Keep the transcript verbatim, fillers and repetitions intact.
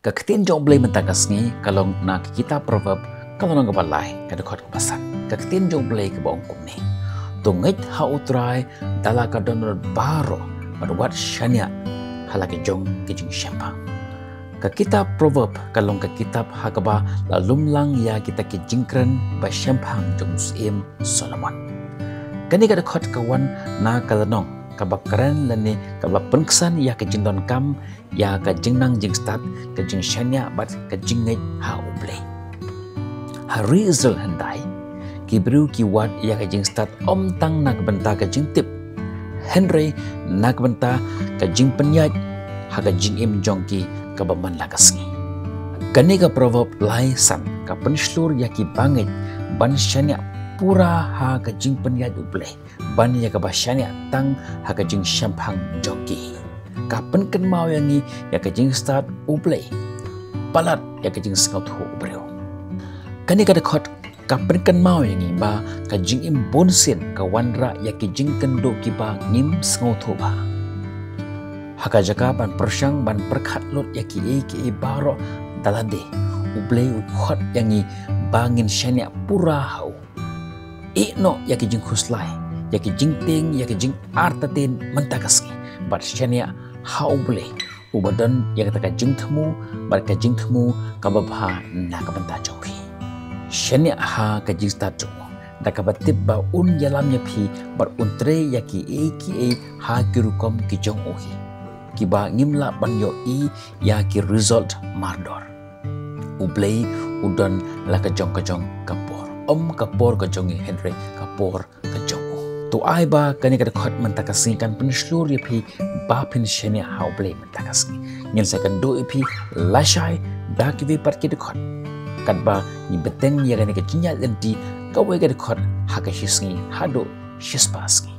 Ka ktien jong U Blei mynta ka sngi ka long na ka kitab Proverb, ka lynnong kaba lai, ka dkhot kaba san. Ka ktien jong U Blei kaba ong kumne: To ngeit ha U Trai da la ka dohnud baroh, bad wat shaniah ha la ki jong ki jingshemphang. Ka kitab Proverb ka long ka kitab ha kaba la lum lang ïa kita ki jingkren ba shemphang jong u Syiem Solomon. Kane ka dkhot ka wan na ka lynnong kaba kren lane kaba pynksan ïa ka jingdonkam ïa ka jingnang jingstad, ka jingshaniah bad ka jingngeit ha U Blei. Ha ri Israel hyndai, ki briew ki wad ïa ka jingstad ym tang na ka bynta ka jingtip, hynrei na ka bynta ka jingpynïaid ha ka jingim jong ki kaba man la ka sngi. Kane ka Proverb lai san ka pynshlur ïa ki bangeit ban shaniah pura ha ka jingpynïaid U Blei, ban ïa kaba shaniah tang ha ka jingshemphang jong ki. Ka pynkynmaw ïa ngi ïa ka jingstad U Blei, palat ïa ka jingsngewthuh u briew. Kane ka dkhot ka pynkynmaw ïa ngi ba ka jingim bunsien ka wanrah ïa ki jingkynduh kiba ngim sngewthuh bha. Ha ka jaka ban pyrshang ban pyrkhat lut ïa kiei kiei baroh da lade, U Blei u khot ïa ngi ba ngin shaniah pura ha u. Ïeh noh ïa ki jingkhuslai, ïa ki jingtieng, ïa ki jingartatien mynta ka sngi, bad shaniah ha U Blei, uba don ïa kata ka jingthmu bad ka jingthmu kaba bha na ka bynta jong phi. Shaniah ha ka jingstad jong u, da kaba tip ba un ïalam ïa phi bad un trei ïa kiei kiei ha ki rukom ki jong u hi, kiba ngim lah ban ïohi ïa ki result mardor. U Blei u don la ka jong ka jong ka por. Ym ka por ka jong ngi, hynrei ka por ka jong u. To ai ba kane ka dkhot mynta ka sngi kan pynshlur ïa phi ba phin shaniah ha U Blei mynta ka sngi. Ngin sa kynduh ïa phi lashai da kiwei pat ki dkhot, katba ngi bteng ïa kane ka jingïaid lynti kawei ka dkhot ha ka shi sngi haduh shispah sngi.